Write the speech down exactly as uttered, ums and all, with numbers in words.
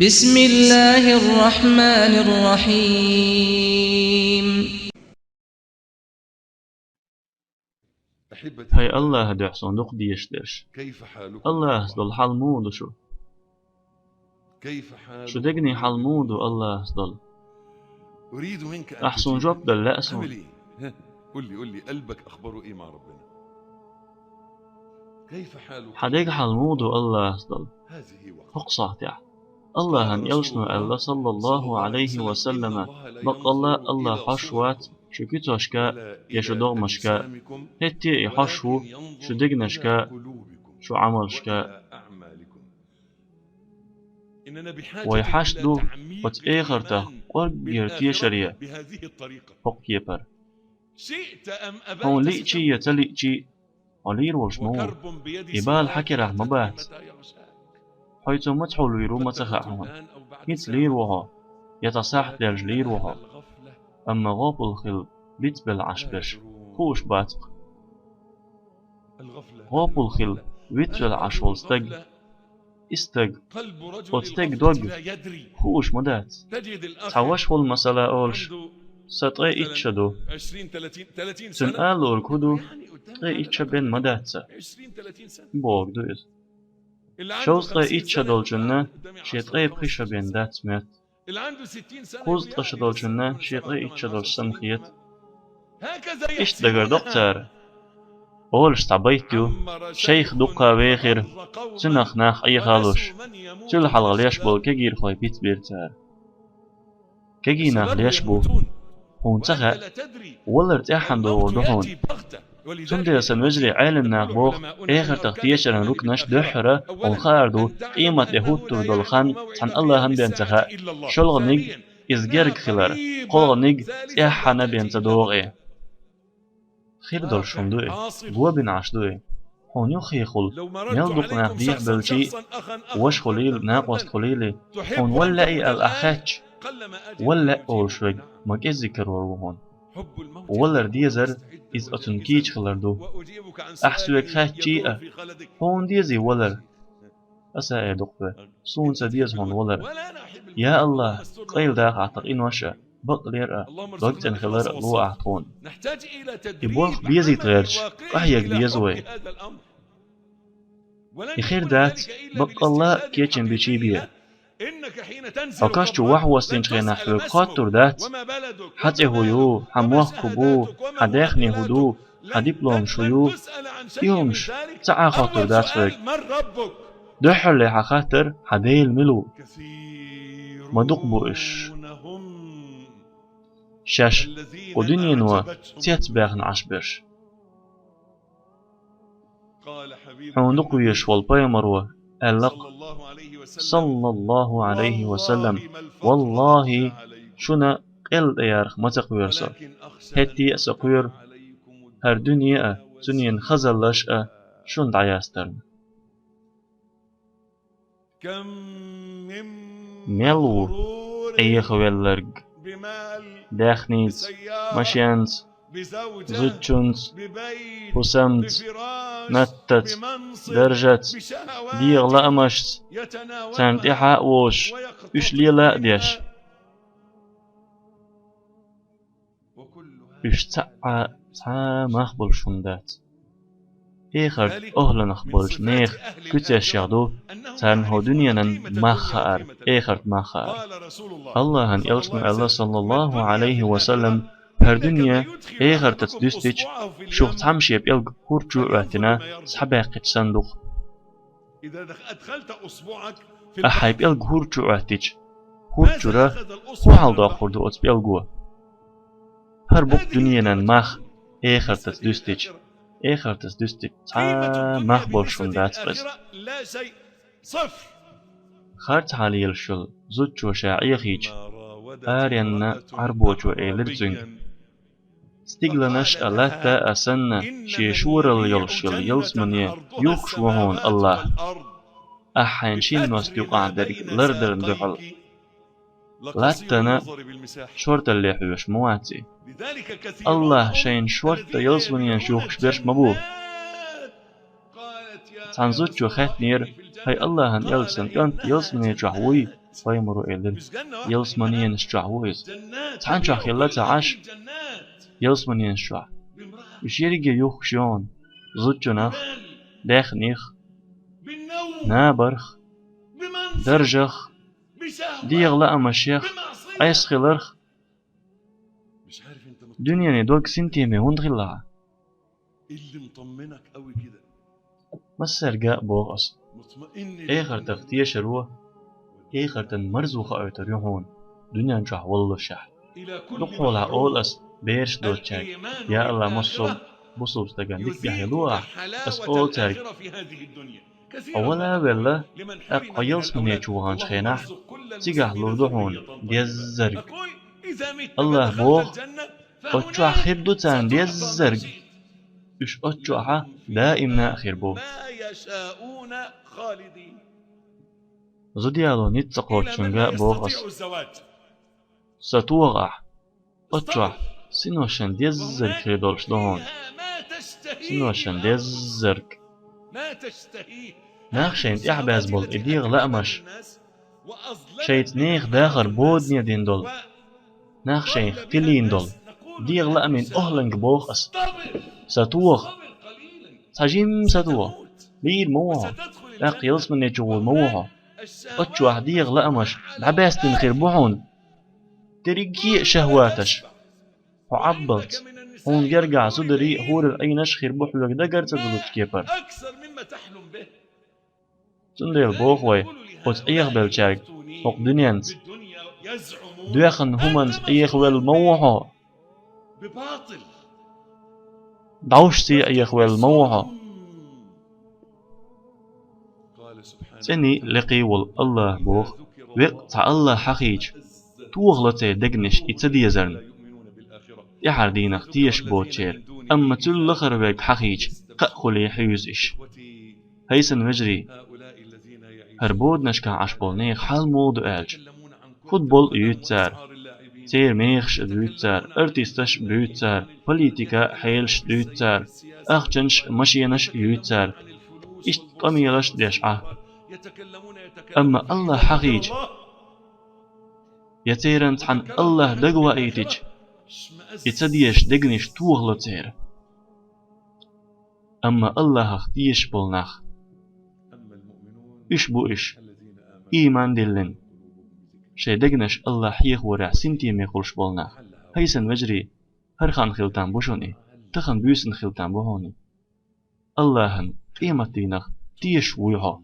بسم الله الرحمن الرحيم. ХӀай Аллахьа дуьхьа суна дукха дезаш дерш. Аллахьас долу хьал муха ду шу? Шу дегний хьал муха ду Аллахьас долу? Ахь суна жоп дала лаьа суна. Хьан дега хьал муха ду Аллахьас долу? ХӀокху сохьтехь. Аллахьан элчано аьлла, саллаллаху Ӏалайхи ва саллама, баккъалла Аллахь хьош вац шу куьцашка я шу догӀмашка, хӀетте а и хьош ву шу дегнашка, шу Ӏамалшка. Вай хьашт ду оцу эхартах кӀорггера тешаре хӀокху кепара. Хьуна лиъчий я ца лиъчий, хьо лийр волуш ма ву. И бала хьан керахь ма бац. Хьо цо маца хьулвийр ву ма ца хаьа хьуна. ХӀинца лийр ву хьо, я цхьа сахьт даьлча лийр ву хьо. Амма гӀопал хила бицбелла Ӏаш берш хууш бац-кх. ГӀопал хила вицвелла Ӏаш волу стаг, и стаг, оцу стеган дог хууш ма дац. Цхьа ваша волу, масала, олуш, сан ткъе итт ша ду. Цуьнан ала луург хӀун ду, ткъе итт ша бен ма дац сан, бохург ду иза. Шовзткъе итт ша долчунна шен ткъе пхи ша бен дац моьтту. Кхузткъа ша долчунна шен ткъе итт ша долуш санна хета. Иштта дагардо-кх цара. Олуш цхьа байт ю: шайх дуккха вехира, цуьнах нах Ӏехалуш, цуьнан хьалха леш болу кегийрхой бицбира цара. Кегий нах леш бу, хьуна ца хаьа, валар тӀаьххьана догӀур ду хьуна. Цундела, сан вежарий, Ӏелам наха боху, эхартах тешаран рукнаш дуьххьара хьуна хаар ду, къематде хӀуттур долу хан цхьана Аллахьан бен ца хаьа, шолгӀаниг иза герга хилар, кхолгӀаниг тӀаьххьана бен ца догӀу и. Хир долуш хӀума ду и, го бина Ӏаш ду и. Хьуна юххехула мел дукха нах дехьабелчий, ваша хуьлийла, накъост хуьлийла, хьуна вала лаьий аьлла ахь хаьттича, вала лаьа олуш верг ма кӀеззиг карор ву хьуна. Валар дезар, иза оцунна кийча хилар ду. Ахь соьга хаьттичий а, хьуна дезий валар? Аса а эр ду-кх вай, суна ца деза хьуна валар. Я Аллахь, къайладаха ахь тхан къинош а, бакълера а, дог цӀена хилар а ло ахь тхуна. И болх безийта гӀерташ, къахьега деза вай. И хир дац, баккъалла а кечам бичий бен. Хьо каш чу вахьа воссинчу хенахь хьоьга хоттур дац: хьан цӀе хӀун ю, хьан мохк хӀун бу, хьан даьхни хӀун ду, хьан дипломаш хӀун ю? И хӀумаш цхьа а хоттур дац хьоьга. Дуьххьарле хьан хаттар: хьан Дела мила ву? Ма дукха бу уьш шаьш кху дуьнено цецбаьхна Ӏаш берш. Хьуна дукха везаш волу пайхамаро аьлла-кх, саллаллаху Ӏалайхи ва саллам: «Валлахи, шуна къелла тӀеярх ма ца кхоьру со. ХӀетте а со кхоьру хӀара дуьне а, цуьнан хазаллаш а шуна дӀаястарна». Мел ву Ӏехавелларг даьхница, машенца, зудчунца, хӀусамца, маттаца, даржаца, дегӀан лаамашца, царна тӀаьхьа а вожуш, уьш лела а деш. Уьш цхьа а, цхьа а мах болуш хӀума дац. Эхарт охӀланах болчу нехан куьцешех ду царна хӀокху дуьненан мах хаар, эхарт мах хаар. Аллахьан элчано аьлла, саллаллаху Ӏалайхи ва саллам: «ХӀара дуьне эхартаца дуьстича, шух цхьамма шен пӀелг хӀур чу а Ӏоьттина, схьабаьккхича санна ду-кх». Ахь хьайн пӀелг хӀур чу Ӏоьттича, хӀур чуьра хӀун хьал доккхур ду оцу пӀелго? ХӀара бу-кх дуьненан мах эхартаца дуьстича, эхартаца дуьстича цхьа а мах болуш хӀума дац-кх иза. Харц хьал елаш йолу зудчо ша Ӏехийча, аренна Ӏарбочо элира цуьнга: «Стигланаш а, латта а санна, шен шоралла йолуш йолу ялсамане юхкуш ву хьуна Аллахь, ахь хьайна шина мостагӀа юкъахь дерг лардарна дуьхьал. Латтана шорталле хьоьжуш ма вац и. Аллахь шайна шортта ялсаманенаш юхкуш берш ма бу». Цхьана зудчо хаьттинера: «ХӀай Аллахьан элча, сан кӀант ялсамане чохь вуй, Пайхамаро элира: ялсаманенаш чохь ву иза. Цхьана чохь хилла ца Ӏаш, ялсаманенаш чохь. Уьш ерриге юхкуш ю хьуна зудчунах, даьхних, набарх, даржах, дегӀан лаамашех, Ӏеса хиларх. Дуьненан дог синтеме хӀунда хилла хьан? Массаьрга а боху ас: эхартах тешаро, эхартан марзо хоуьйтур ю хьуна дуьнен чохь воллушехь. Дукхахьолахь олу ас бераш доцучаьрга: «Я АллахӀ, массо а бусалба стагана дика тӀаьхье ло ахь». Ас олу цаьрга: «Хьо вала а велла, тӀаккха хьо ялсамане чу ваханчу хенахь, цигахь лур ду хьуна деззарг». АллахӀа боху: «Оцу чохь хир ду царна деззарг. Уьш оцу чохь даимна а хир бу». Зуда яло ницкъ ца кхоччуьнга а боху ас: «Са тоха ахь. Оцу чохь синошна деззарг хир долуш ду хьуна. Синошна деззарг». Нах шайна тӀаьхьабаьзна болу и дегӀан лаамаш, шайца нехан дахар бодане дина долу, нах шайх тилийна долу дегӀан лаамийн охӀланга боху ас: «Са тоха. Цхьа жимма са тоха. Лийр ма ву хьо. ТӀаккха ялсамане чу гӀур ма ву хьо. Оцу чохь дегӀан лаамаш дӀабаьстина хир бу хьуна. Дерриге а шахӀваташ хьо Ӏаббалц, хьуна гергахь зударий а, хӀорал Ӏийнаш а хир бу хьоьга дагар ца дузучу кепара». Цундела боху вай оцу Ӏехабеллачаьрга хӀокху дуьненца, доьхна хӀуманца Ӏехавелла ма ву хьо. ДӀовшций Ӏехавелла ма ву хьо. ЦӀений лекхий волу АллахӀа боху: «Веккъа цхьа АллахӀ хьахийча, тохало церан дегнаш и ца дезарна, тӀаьхьара дийнах тешаш боцучеран, амма цул лахара верг хьахийча, кхаа хуьлий хьуьйсу иш». ХӀай сан вежарий, хӀара боданашкахь Ӏаш болу нехан хьал муха ду аьлча, футбол а юьйцу цара, церан мехаш а буьйцу цара, артисташ а буьйцу цара, политика а, хьелаш а дуьйцу цара, ахчанаш а, машенаш а юьйцу цара, иштта къамелаш а деш Ӏа. Амма АллахӀ хьахийча, я церан цхьана АллахӀ дагаваийтича, и ца дезаш дегнаш тохало церан. Амма АллахӀах тешаш болу нах, уьш бу уьш, ийман диллина, шайн дегнаш АллахӀ хьехорехь синтеме хуьлуш болу нах. ХӀай сан вежарий, хӀара хан хила там бу шуна и, тахана буьйсанна хила там бу хьуна и. АллахӀан къематдийнах тешаш вуй хьо.